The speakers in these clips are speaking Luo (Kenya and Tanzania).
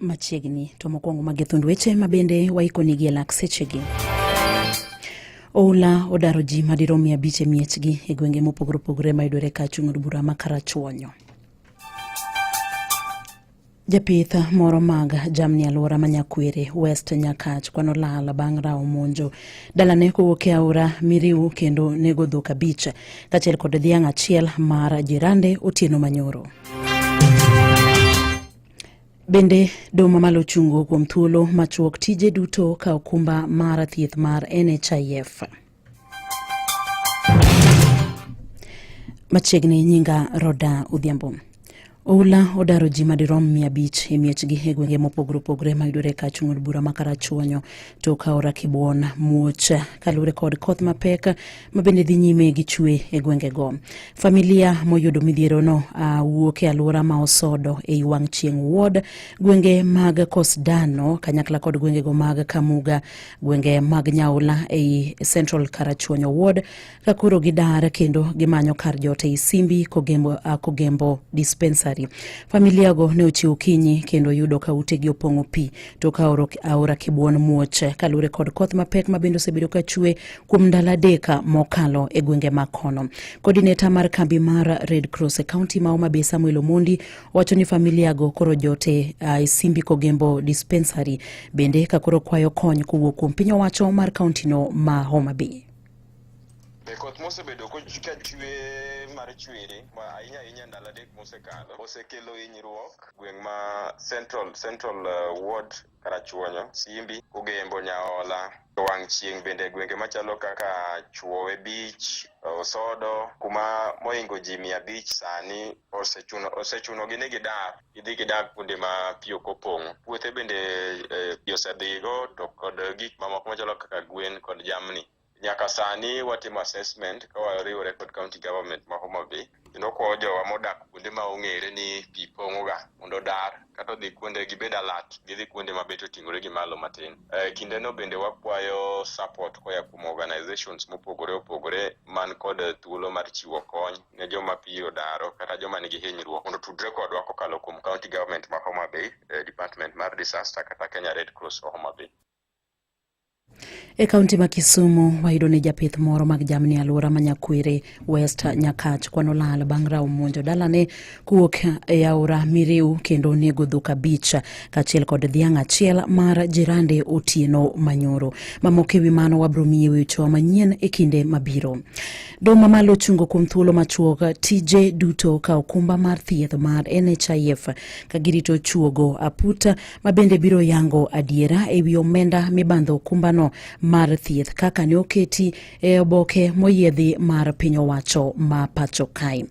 Machiegni to mokwongo magi thund weche ma bende waikonigi e lak sechegi. Oula odaro ji madirom 500 e miechgi e gwenge mopogore opogore mayudore kachung' od bura ma Karachuonyo. Japith moro mag jamni alwora ma Nyakwere West Nyakach kwano lal bang' rawo monjo dalane kowuok e aora Miriu kendo nego dhok abich kaachiel kod dhiang' achiel mar jirande otieno manyoro. Bende doho mamalo ochungo kuom thuolo machuok tije duto ka okumba mar thieth mar NHIF. Machiegni nyinga Roda Odhiambo. Oula odaro ji madirom 500 e miechgi e gwenge mopogore opogore mayudore kachung' od bura ma Karachuonyo to ka aora Kibwon muoch kaluwore kod koth mapek ma bende dhi nyime gi chwe e gwengego. Familia moyudo midhierono wuok e alwora ma Osodo ei wang' chieng' ward, gwenge mag Kosdano kanyakla kod gwengego mag Kamuga, gwenge mag Nyaula ei Central Karachuonyo ward ka koro gidar kendo gimanyo kar jot ei Simbi Kogembo, Kogembo dispensary. Familia go ne ochiwo kinyi kendo yudo ka utegi opong'o pi to ka aora Kibwon muoch kaluwore kod koth mapek ma bende osebedo ka chwe kuom ndalo adek mokalo e gwenge ma kono. Coordinator mar kambi mar Red Cross e kaunti ma Homa Bay Samuel Omondi wacho ni familia go koro jote e Simbi Kogembo dispensary bende ka koro kwayo kony kowuok kuom piny owacho mar kaunti no ma Homa Bay. Be koth mosebedo ka chwe mar chwiri ahinya ahinya ndalo adek mosekalo osekelo hinyruok gweng' ma Central Central Ward Karachuonyo, Simbi, Kogembo, Nyaola, wang' chieng' bende e gwenge machalo kaka Chuowe Beach, Osodo, kuma mohingo ji 500 sani osechuno osechunogi ni gidar gidhi gidag kuonde ma pi ok opong'o. Puothe bende pi osedhigo to kod gik mamoko machalo kaka gwen kod jamni. Nyaka sani watimo assessment ka wariwore kod county government ma Homa Bay kendo kwayo jowa modak kuonde ma ong'ere ni pi pong'o ga mondo odar kata odhi kuonde gibed alert gidhi kuonde ma bet oting'ore gi malo matin. E kindeno bende wakwayo support koya kuom organizations mopogore opogore man kod thuolo mar chiwo kony ne joma pi odaro kata joma nigi hinyruok mondo otudre kodwa kokalo kuom county government ma Homa Bay, department mar disaster kata Kenya Red Cross Homa Bay. E kaunti ma Kisumu wayudo ni japith moro mag jamni e alwora ma Nyakwere West Nyakach kwano lal bang' rawo monjo dalane kowuok e aora Miriu kendo nego dhok abich kaachiel kod dhiang' achiel mar jirande otieno manyoro. Mamoko e wi mano wabiro miyi wechewa manyien e kinde mabiro. Doho mamalo ochungo kuom thuolo machuok tije duto ka okumba mar thieth mar NHIF ka girito chuogo aputa ma bende biro yango adiera e wi omenda mibandho okumbano mar thieth kaka ne oketi e oboke moyiedhi mar piny owacho ma pacho kae.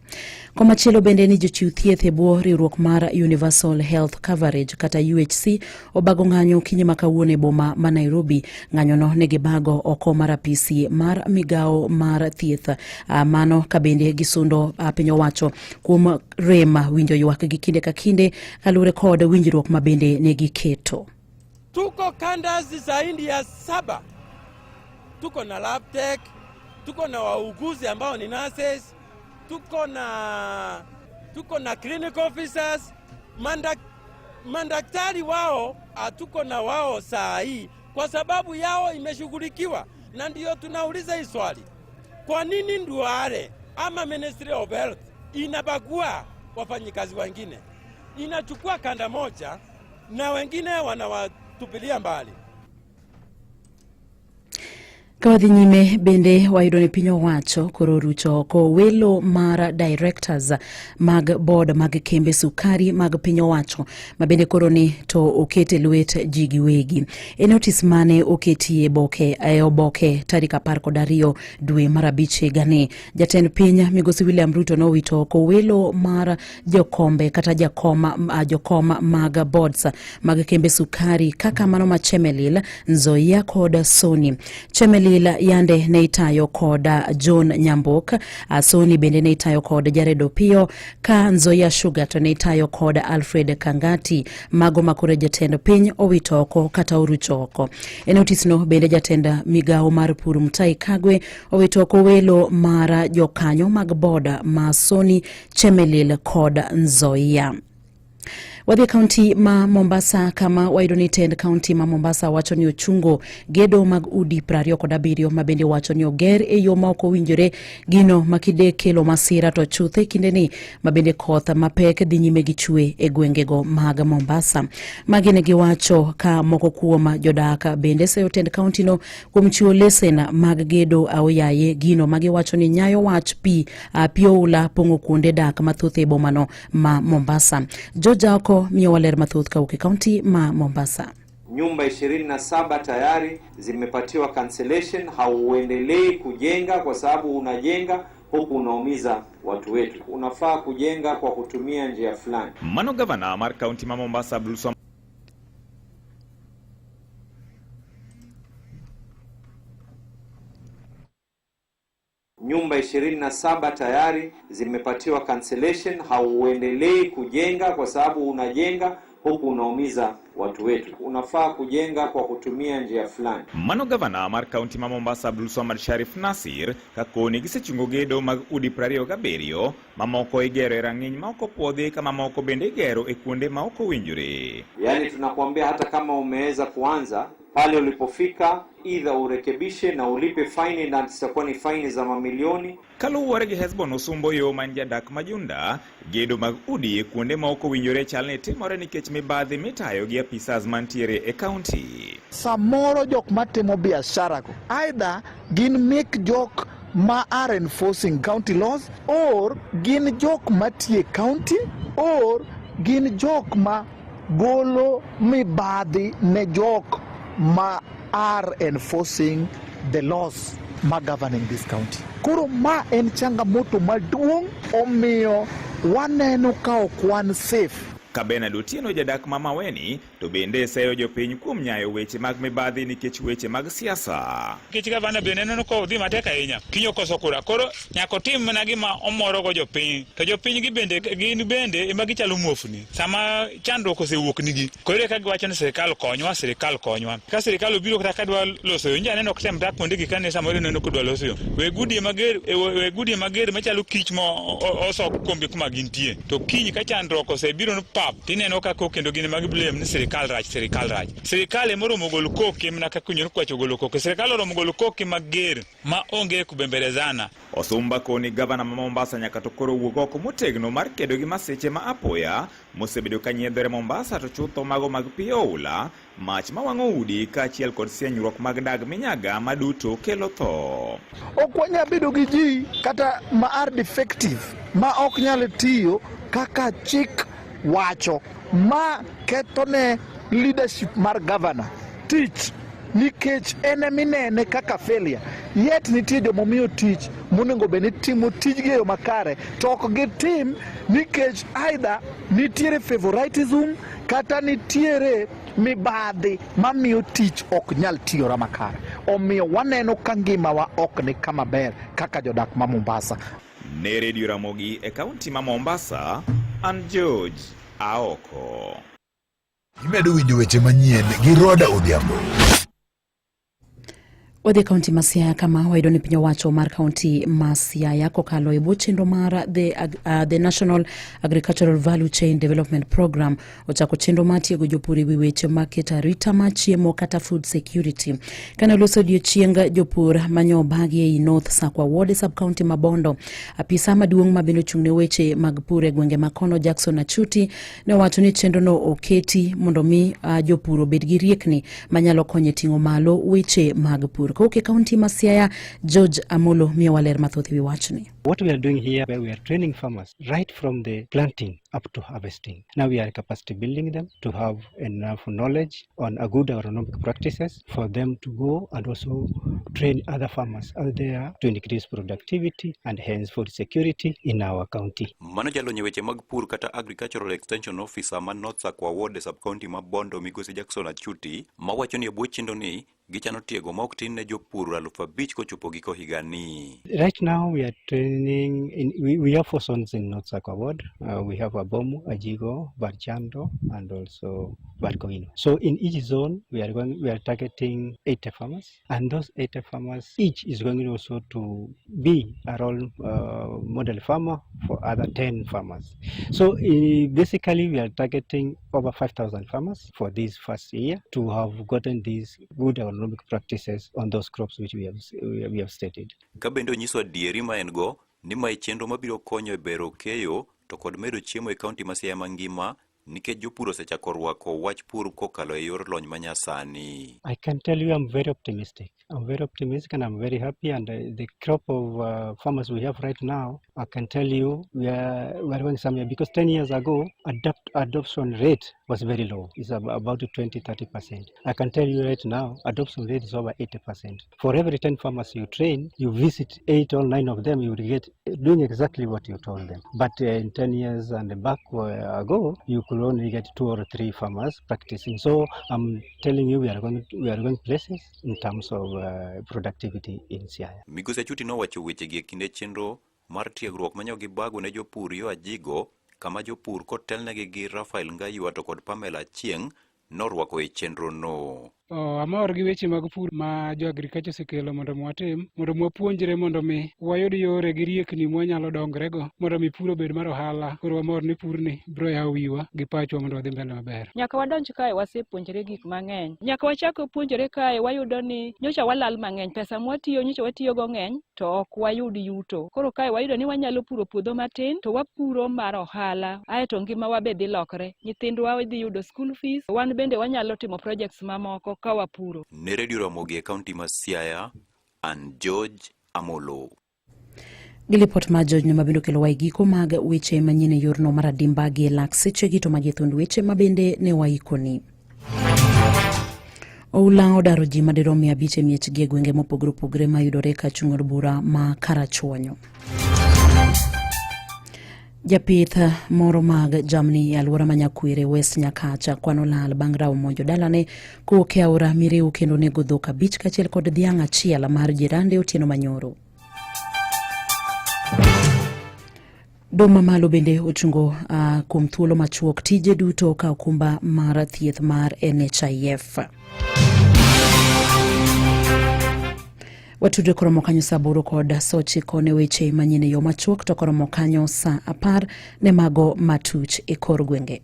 Komachielo bende ni jochiw thieth e bwo riwruok mar Universal Health Coverage kata UHC obago ng'anyo okinyi ma kawuono e boma ma Nairobi. Ng'anyono ne gibago oko mar apisi mar migawo mar thieth mano ka bende gisundo piny owacho kuom rem winjo ywakgi kinde ka kinde kaluwore kod winjruok ma bende ne giketo. Tuko kanda zaidi ya saba, tuko na lab tech, tuko na wauguzi ambao ni nurses, tuko na clinical officers, mandaktari wao hatuko na wao saa hii kwa sababu yao imeshughulikiwa, na ndio tunauliza hii swali, kwa nini Duale ama Ministry of Health inabagua wafanyikazi wengine, inachukua kanda moja na wengine wanawatupilia mbali. Ka wadhi nyime bende wayudo ni piny owacho koro orucho oko welo mar directors mag board mag kembe sukari mag piny owacho ma bende koro ni to oket e lwet ji giwegi. E notis mane oketi e boke e oboke tarik 12 dwe mar abich higani, jatend piny migosi William Ruto nowito oko welo mar jokombe kata jakom, jokom mag boards mag kembe sukari kaka mano ma Chemelil, Nzoia kod Sony. Chemelil yande ne itayo kod John Nyambok, Sony bende ne itayo kod Jared Opiyo, ka Nzoia Sugar to ne itayo kod Alfred Kangati. Mago makoro jatend piny owito oko kata orucho oko. E notisno bende jatend migawo mar pur Mutahi Kagwe owito oko welo mar jokanyo mag board ma Sony, Chemelil kod Nzoia. Wadhi e kaunti ma Mombasa kama wayudo ni tend kaunti ma Mombasa wacho ni ochungo gedo mag udi 27 ma bende wacho ni oger e yo ma ok owinjore, gino ma kide kelo masira to chuth e kindeni ma bende koth mapek dhi nyime gi chwe e gwengego mag Mombasa. Magi ne giwacho ka moko kuom jodak bende seyo tend kauntino kuom chiwo lesen mag gedo aoyaye, gino ma giwacho ni nyayo wach pi pi oula pong'o kuonde dak mathoth e bomano ma Mombasa. George Aoko miyowa ler mathoth kawuok e kaunti ma Mombasa. Nyumba 27 tayari zimepatiwa cancellation. Hauendelei kujenga kwa sababu unajenga huku unaumiza watu wetu. Unafaa kujenga kwa kutumia njia fulani. Mano gavana mar kaunti ma Mombasa Abdulswamad Nyumba 27 tayari zimepatiwa cancellation. Hauendelei kujenga kwa sababu unajenga huku unaumiza watu wetu. Unafaa kujenga kwa kutumia njia fulani. Mano gavana mar kaunti ma Mombasa Abdulswamad Sharif Nasir ka koni gisechungo gedo mag udi 27 mamoko igero e rang'iny ma ok opuodhi ka mamoko bende igero e kuonde ma ok owinjore. Yaani tunakuambia hata kama umeweza kuanza pale ulipofika, idha urekebishe na ulipe faini, na zitakuwa ni faini za mamilioni. Kaluwore gi Hesbon Osumbo yo man jadak Majunda, gedo mag udi e kuonde ma ok owinjore chal ni timore nikech mibadhi mitayo gi apisas mantiere e kaunti. Samoro jok matimo biashara go either gin mek jok ma are enforcing county laws, or gin jok matie county, or gin jok ma golo mibadhi ne jok ma are enforcing the laws ma governing this county. Koro ma en changamoto maduong', omiyo waneno ka ok wan safe. Ka Benard Otieno jadak ma Maweni to bende seyo jopiny kuom nyayo weche mag mibadhi nikech weche mag siasa. Nikech gavana be neno ko dhi matek ahinya, kiny okoso kura, koro nyaka otim mana gima omorogo jopiny. To jopiny gi bende gin bende ema gichalo muofni. Sama chandruok osewuok nigi, koro eka giwacho ni sirikal konywa, sirikal konywa. Ka sirikal obiro kata ka dwa loso yo, nja aneno ok tem tak kuonde gi kane samoro ineno kodwa loso yo. We gudie mager, we gudie mager machalo kich ma osok kuomgi kuma gintie. To kiny ka chandruok osebiro no pap, tineno ka kok kendo gin ema giblame ni sirikal rach, sirikal rach. Sirikal ema oromo golo koke mana kaka winjo ni kwach ogolo koke. Sirikal oromo golo koke mager ma onge kubembelezana. Osumba koni gavana ma Mombasa nyaka to koro wuog oko motegno mar kedo gi masiche ma apoya mosebedo ka nyiedhore Mombasa to chutho mago mag pi oula, mach mawang'o udi kaachiel kod sienyruok mag dag minyaga maduto kelo tho. Ok wanyal bedo gi ji kata ma are defective, ma ok nyal tiyo kaka chik wacho, ma ketho ne leadership mar governor tich nikech en eminene kaka failure. Yet nitie jomomiyo tich monego bed ni timo tijgi e yo makare, to ok gitim nikech either nitiere favoritism kata nitiere mibadhi mamiyo tich ok nyal tiyora makare. Omiyo waneno ka ngimawa ok ni kama ber kaka jodak ma Mombasa. Ne Radio Ramogi e kaunti ma Mombasa, an George Aoko. Imedo winjo weche manyien gi Roda Odhiambo. Wadhi e kaunti ma Siaya kama wayudo ni piny owacho mar kaunti ma Siaya kokalo e bwo chenro mar the National Agricultural Value Chain Development Program ochako chenro mar tiego jopur e wi weche mag keto arita mar chiemo kata food security. Kane oloso odiechieng jopur manyo obagi ei North Sakwa Ward e sub county ma Bondo, apisa maduong' ma bende ochung' ne weche mag pur e gwenge ma kono Jackson Achuti ne owacho ni chenrono oketi mondo mi jopur obed gi riekni manyalo konyo e ting'o malo weche mag pur. Kowuok e kaunti ma Siaya, George Amolo miyowa ler mathoth e wi wachni. What we are doing here, we are training farmers right from the planting up to harvesting. Now we are capacity building them to have enough knowledge on a good agronomic practices for them to go and also train other farmers out there to increase productivity and hence food security in our county. Mano jalony e weche mag pur kata Agricultural Extension Officer ma North Sakwa Ward e sub-county ma Bondo migosi Jackson Achuti mawacho ni e bwo chenro ni Gichano tiego ma ok tin ne jopur 5,000 kochopo giko higani. Right now we are training in, we have four zones in North Sakwa ward. We have Abomu, Ajigo, Barchando, and also Barkowino. So in each zone we are targeting 80 farmers, and those 80 farmers each is going also to be a role model farmer for other 10 farmers. So basically we are targeting over 5,000 farmers for this first year to have gotten these good agronomic practices on those crops which we have stated. Ka bende onyiso adieri ma en go ni mae chenro mabiro konyo e bero keyo to kod medo chiemo e kaunti ma Siaya mangima nikech jopur osechako rwako wach pur kokalo e yor lony manyasani. I can tell you I'm very optimistic. I'm very optimistic and I'm very happy, and the crop of farmers we have right now, I can tell you we are going somewhere, because 10 years ago adoption rate was very low. It's about 20-30%. I can tell you right now adoption rate is over 80%. For every 10 farmers you train, you visit 8 or 9 of them, you will get doing exactly what you told them. But in 10 years and back ago, you could only get 2 or 3 farmers practicing. So I'm telling you we are going places in terms of productivity in Siaya. Migosi Achuti nowacho wechegi e kinde chenro mar tiegruok manyo gibago ne jopur yo Ajigo, kama jopur kotelnegi gi Rafael Ngaywa to kod Pamela Achieng' norwako e chenro no. Amor gi weche mag pur ma jo agriculture osekelo mondo mi watim, mondo mi wapuonjre, mondo mi wayud yore gi riekni mwanyalo dongrego, mondo mi pur obed mar ohala. Koro wamor ni purni biro yawo wiwa gi pachwa mondo wadhi mbele maber. Nyaka wadonj kae wasepuonjre gik mang'eny. Nyaka wachak puonjre kae wayudo ni nyocha walal mang'eny, pesa mwatiyo nyocha watiyogo ng'eny to ok wayud yuto. Koro kae wayudo ni wanyalo puro puodho matin to wapuro mar ohala, aeto ngimawa be dhi lokre. Nyithindwa dhi yudo school fees, wan bende wanyalo timo projects mamoko ka wapuro. Ne Radio Ramogi e kaunti ma Siaya, an George Amolo. Gi lipot mar George mabende okelo wa e giko mag weche manyien e yorno mar adimba gi e lak sechegi to magi e thund weche mabende ne waikoni. Oula odaro ji madirom 500 e miechgi e gwenge mopogore opogore mayudore kachung' od bura ma Karachuonyo. Japith moro mag jamni e alwora ma Nyakwere West Nyakacha kwano lal bang' rawo monjo dalane kowuok e aora Miriu kendo nego dhok 5 kaachiel kod dhiang' achiel mar jirande otieno manyoro. Doho mamalo bende ochungo kuom thuolo machuok tije duto ka okumba mar thieth mar NHIF. Watudre koromo kanyo saa 8 kod 9 ne weche manyien e yo machuok, to koromo kanyo saa 10 ne mago matuch e kor gwenge.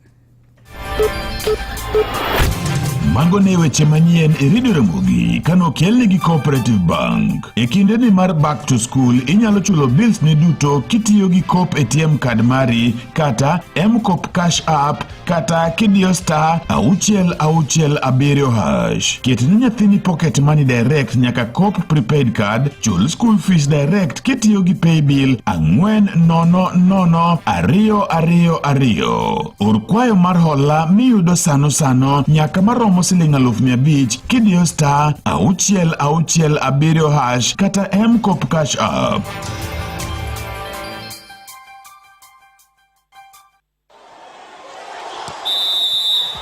Mago ne weche manyien e Radio Ramogi kanokelni gi Cooperative Bank. E kindeni mar back to school inyalo chulo bills ni duto kitiyo gi Coop ATM card mari kata M-Coop Cash App kata kidiyo star 667#. Ket ne nyathini pocket money direct nyaka Coop prepaid card, chul school fees direct kitiyo gi paybill 400222. Or kwayo mar hola miyudo sano sano nyaka maromo siling 500,000 kidiyo star 667# kata M-Coop Cash App.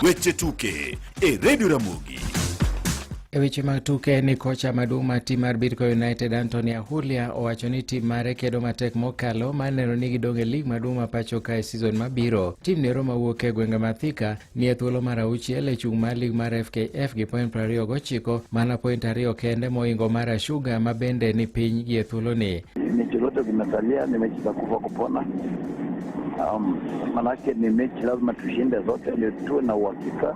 Weche tuke e Radio Ramogi. E weche mag tuke ni kocha maduong' mar tim mar Bidco United Anthony Ahulia owacho ni tim mare kedo matek mokalo mar neno ni gidong' e lig maduong' ma pacho ka e season mabiro. Tim nero mawuok e gwenge ma Thika ni e thuolo mar 6 e chung' mar lig mar FKF gi point 29, mana point 2 kende moingo mar Ashuga ma bende ni piny gi e thuoloni. Mechi zote zimesalia ni mechi za kufa kupona. Manake ni mechi lazima tushinde zote ndio tuwe na uhakika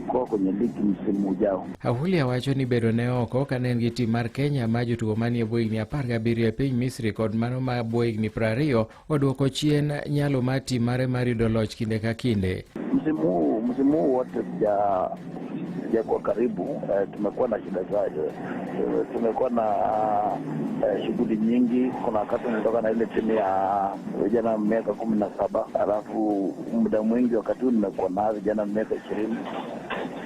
kwa kwenye ligi msimu ujao. Ahulia wacho ni bedo ne oko ka ne en gi tim mar Kenya ma jotugo manie bwo higni 17 e piny Misri kod mano ma bwo higni 20 oduoko chien nyalo mar tim mare mar yudo loch kinde ka kinde. Msimu huu wote sijakuwa karibu, tumekuwa na shida za, tumekuwa na shughuli nyingi. Kuna wakati nilitoka na ile timu ya vijana miaka 17, alafu muda mwingi wakati huu nimekuwa na vijana miaka 20.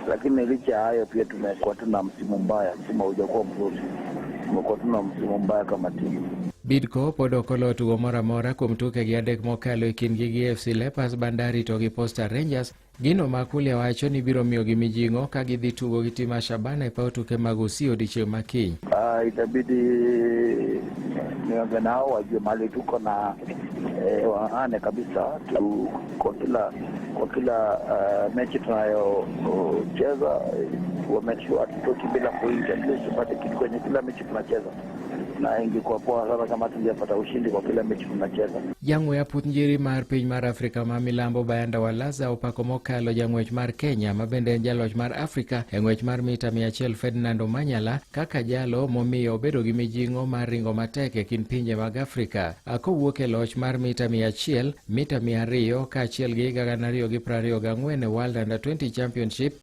Lakini licha ya hayo pia tumekuwa tuna msimu mbaya, msimu haujakuwa mzuri. Tumekuwa tuna msimu mbaya kama timu. Bidco pod ok oloyo tugo moro amora kuom tukegi adek mokalo e kindgi gi AFC Leopards, Bandari to gi Posta Rangers. Gino ma Kulia wacho ni biro miyogi mijing'o ka gidhi tugo gi tim mar Shabana e paw tuke mag Usii odiochieng' ma kiny. Itabidi niongee nao wajue mahali tuko na wang'ang'ane kabisa tu, kwa kila mechi tunayocheza wa make sure hatutoki bila point, at least tupate kitu kwenye kila mechi tunacheza, na ingekuwa poa sana kama tungepata ushindi kwa kila mechi tunacheza. Jang'we aputh njiri mar piny mar Afrika ma milambo Bayanda Walaza opako mokalo jang'wech mar Kenya ma bende en jaloch mar Afrika e ng'wech mar mita 100 Ferdinand Omanyala kaka jalo momiyo obedo gi mijing'o mar ringo matek e kind pinje mag Afrika. Kowuok e loch mar mita 100, mita 200 kaachiel gi 2024 e World Under 20 Championship.